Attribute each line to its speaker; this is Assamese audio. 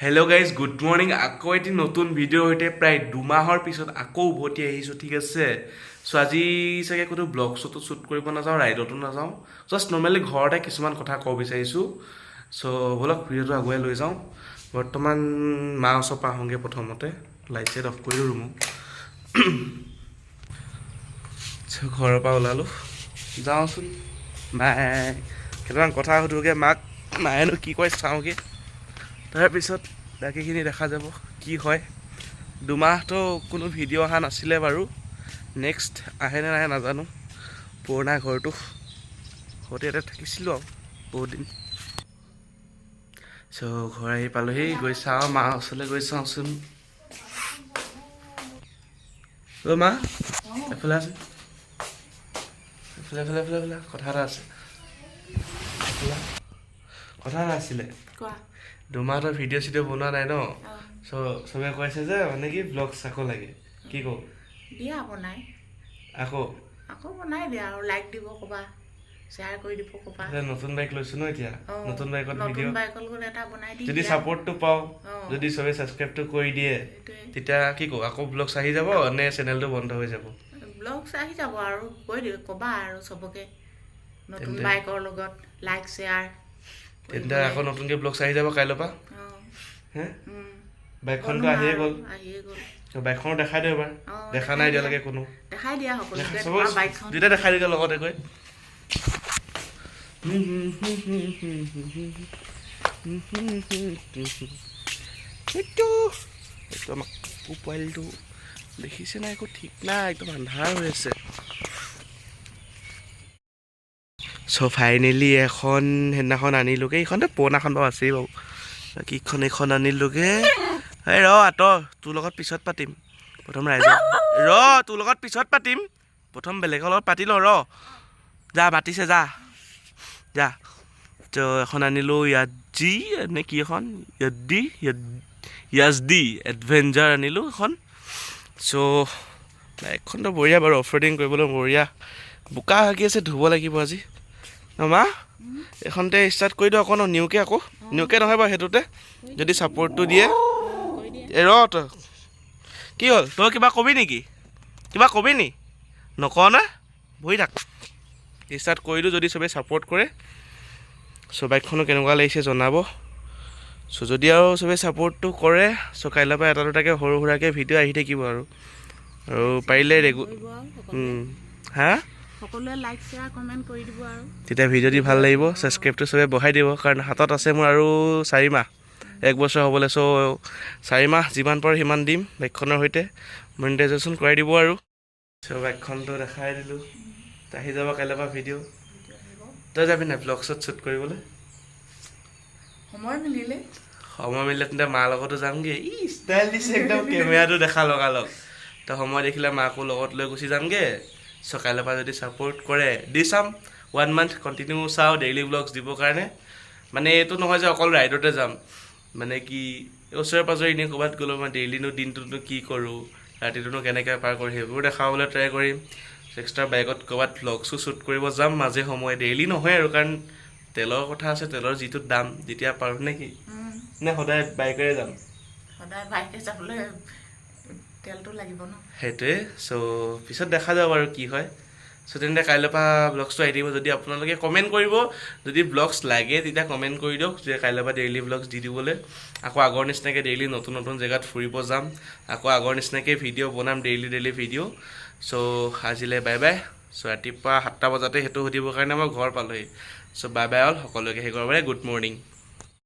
Speaker 1: Hello' guys, good morning. আকৌ এটি নতুন ভিডিঅ'ৰ সৈতে প্ৰায় 2 মাহৰ পিছত আকৌ উভতি আহিছোঁ, ঠিক আছে। চ' আজি চাগে ক'তো ব্লগ শ্বটো শ্বুট কৰিব নাযাওঁ, ৰাইডতো নাযাওঁ, জাষ্ট নৰ্মেলি ঘৰতে কিছুমান কথা ক'ব বিচাৰিছোঁ। চ' ব'লক, ভিডিঅ'টো আগুৱাই লৈ যাওঁ। বৰ্তমান মা ওচৰ পৰা আহোঁগৈ। প্ৰথমতে লাইট চাইট অফ কৰি দিওঁ ৰুমত। চ' ঘৰৰ পৰা ওলালোঁ, যাওঁচোন। বাই, কেইটামান কথা সুধোগৈ মাক, মায়েনো কি কয় চাওঁগৈ। তাৰপিছত বাকীখিনি দেখা যাব কি হয়। 2 মাহটো কোনো ভিডিঅ' অহা নাছিলে বাৰু। নেক্সট আহে নে নাহে নাজানো। পুৰণা ঘৰটো ঘৰতে ইয়াতে থাকিছিলোঁ আৰু বহুত দিন। চ' ঘৰ আহি পালোহি, গৈ চাওঁ, মা ওচৰলৈ গৈ চাওঁচোন। অ' মা, এফালে আছে, এফালে, এফালে, এফালে, এফালে। কথা এটা আছে। এফালে। কথা এটা আছিলে।
Speaker 2: কোৱা।
Speaker 1: 2 মাহতৰ ভিডিঅ' চিডিঅ' বনোৱা নাই ন। চ' চবে কৈছে যে মানে কি ব্লগ আকৌ লাগে, কি কওঁ?
Speaker 2: দিয়া বনাই।
Speaker 1: আকৌ?
Speaker 2: আকৌ বনাই দিয়া আৰু লাইক দিব ক'বা, শ্বেয়াৰ কৰি দিব ক'বা।
Speaker 1: এতিয়া নতুন বাইক লৈছো ন এতিয়া। নতুন বাইকত
Speaker 2: নতুন
Speaker 1: ভিডিঅ'
Speaker 2: বাইকৰ লগত এটা বনাই দি
Speaker 1: যদি
Speaker 2: দিয়া।
Speaker 1: ছাপৰ্টটো পাওঁ, যদি চবে ছাবস্ক্ৰাইবটো কৰি দিয়ে,
Speaker 2: সেইটোৱে।
Speaker 1: তেতিয়া কি কওঁ, আকৌ ব্লগ আহি যাব নে চেনেলটো বন্ধ হৈ যাব?
Speaker 2: ব্লগ আহি যাব আৰু কৈ দিওঁ, ক'বা আৰু চবকে নতুন
Speaker 1: তেন্তে-
Speaker 2: বাইকৰ লগত লাইক শ্বেয়াৰ।
Speaker 1: তেন্তে আকৌ নতুনকৈ ব্লগ আহি যাব কাইলৈৰ পৰা। হে, বাইকখনতো আহিয়ে গ'ল।
Speaker 2: আহিয়ে গ'ল।
Speaker 1: বাইকখনো দেখাই দিওঁ এবাৰ। দেখা
Speaker 2: দেখাই
Speaker 1: নাই
Speaker 2: দিয়া।
Speaker 1: এতিয়ালৈকে কোনো।
Speaker 2: দেখাই দিয়া সকলোকে
Speaker 1: চবকে।
Speaker 2: তোমাৰ বাইকখন।
Speaker 1: দুইটা দেখাই দিওঁ লগতে গৈ। এইটো আমাক পোৱালিটো দেখিছে নাই, একো ঠিক নাই, একদম আন্ধাৰ হৈ আছে। চ' ফাইনেলি এখন সেইদিনাখন আনিলোগৈ। এইখনতো পুৰণাখন বাৰু আছেই বাৰু। বাকী এইখন এইখন আনিলোগৈ। এই ৰ, আঁতৰ, তোৰ লগত পিছত পাতিম। প্ৰথম ৰাইজৰ, ৰ, তোৰ লগত পিছত পাতিম, প্ৰথম বেলেগৰ লগত পাতি লওঁ ৰ। যা, মাতিছে, যা যা। তো এখন আনিলোঁ ইয়াত নে কি এখন য়াদ্দি য়াজদি এডভেঞ্চাৰ আনিলোঁ এখন। চ' বাইকখনতো বঢ়িয়া বাৰু, অফ ৰোডিং কৰিবলৈ বঢ়িয়া। বোকা হাগি আছে, ধুব লাগিব আজি ন মা? এইখনতে ষ্টাৰ্ট কৰি দিওঁ আকৌ ন নিউকে? আকৌ নিউকে নহয় বাৰু, সেইটোতে যদি ছাপৰ্টটো দিয়ে।
Speaker 2: কৰি দিয়া।
Speaker 1: এই ৰ, তই কি হ'ল? তই কিবা কবি নেকি? কিবা কবি নি? নকওঁ না, বহি থাক। ষ্টাৰ্ট কৰি দিওঁ, যদি চবেই ছাপৰ্ট কৰে। চ' বাইকখনো কেনেকুৱা লাগিছে জনাব। চ' যদি আৰু চবেই ছাপৰ্টটো কৰে, চ' কাইলৈৰ পৰা এটা দুটাকৈ সৰু সুৰাকৈ ভিডিঅ' আহি থাকিব আৰু পাৰিলে ৰেগু
Speaker 2: কৰিব আৰু সকলোৱে।
Speaker 1: হা।
Speaker 2: সকলোৱে লাইক শ্বেয়াৰ কমেণ্ট কৰি দিব আৰু।
Speaker 1: তেতিয়া ভিডিঅ' দি ভাল লাগিব, ছাবস্ক্ৰাইবটো চবে বঢ়াই দিব, কাৰণ হাতত আছে মোৰ আৰু 4 মাহ এক বছৰ হ'বলৈ। চ' 4 মাহ যিমান পাৰোঁ সিমান দিম বাইকখনৰ সৈতে, মনিটাইজেশ্যন কৰাই দিব আৰু। চ' বাইকখনটো দেখাই দিলোঁ, আহি যাব কাইলৈৰ পৰা ভিডিঅ'। তই যাবি নাই ব্লগ শ্বট শ্বুট কৰিবলৈ?
Speaker 2: সময় মিলিলে।
Speaker 1: সময় মিলিলে তেন্তে মাৰ লগতো যামগৈ। ই ষ্টাইল দিছে একদম কেমেৰাটো দেখা লগালগ। তো সময় দেখিলে মাকো লগত লৈ গুচি যামগৈ। চ' কাইলৈৰ পৰা যদি ছাপৰ্ট কৰে দি চাম, ওৱান মান্থ কণ্টিনিউ চাওঁ ডেইলি ব্লগছ দিবৰ কাৰণে। মানে এইটো নহয় যে অকল ৰাইডতে যাম, মানে কি ওচৰে পাঁজৰে এনেই ক'ৰবাত গ'লেও মই ডেইলিনো দিনটোনো কি কৰোঁ, ৰাতিটোনো কেনেকৈ পাৰ কৰোঁ, সেইবোৰ দেখাবলৈ ট্ৰাই কৰিম। এক্সট্ৰা বাইকত ক'ৰবাত ব্লগছো শ্বুট কৰিব যাম মাজে সময়ে, ডেইলি নহয় আৰু, কাৰণ তেলৰ কথা আছে, তেলৰ যিটো দাম, যেতিয়া পাৰোঁ নে কি? নে সদায় বাইকেৰে যাম?
Speaker 2: সদায় বাইকে যাবলৈ তেলটো লাগিব ন।
Speaker 1: সেইটোৱে। চ' পিছত দেখা যাব আৰু কি হয়। চ' তেন্তে কাইলৈৰ পৰা ব্লগছটো আহি থাকিব। যদি আপোনালোকে কমেণ্ট কৰিব, যদি ব্লগছ লাগে তেতিয়া কমেণ্ট কৰি দিয়ক যে কাইলৈৰ পৰা ডেইলি ব্লগছ দি দিবলৈ। আকৌ আগৰ নিচিনাকৈ ডেইলি নতুন নতুন জেগাত ফুৰিব যাম, আকৌ আগৰ নিচিনাকৈ ভিডিঅ' বনাম, ডেইলি ডেইলি ভিডিঅ'। চ' আজিলৈ বাই বাই। চ' ৰাতিপুৱা 7টা বজাতে সেইটো সুধিবৰ কাৰণে মই ঘৰ পালোহি। চ' বাই বাই অল, সকলোকে সেই কৰিবলৈ গুড মৰ্ণিং।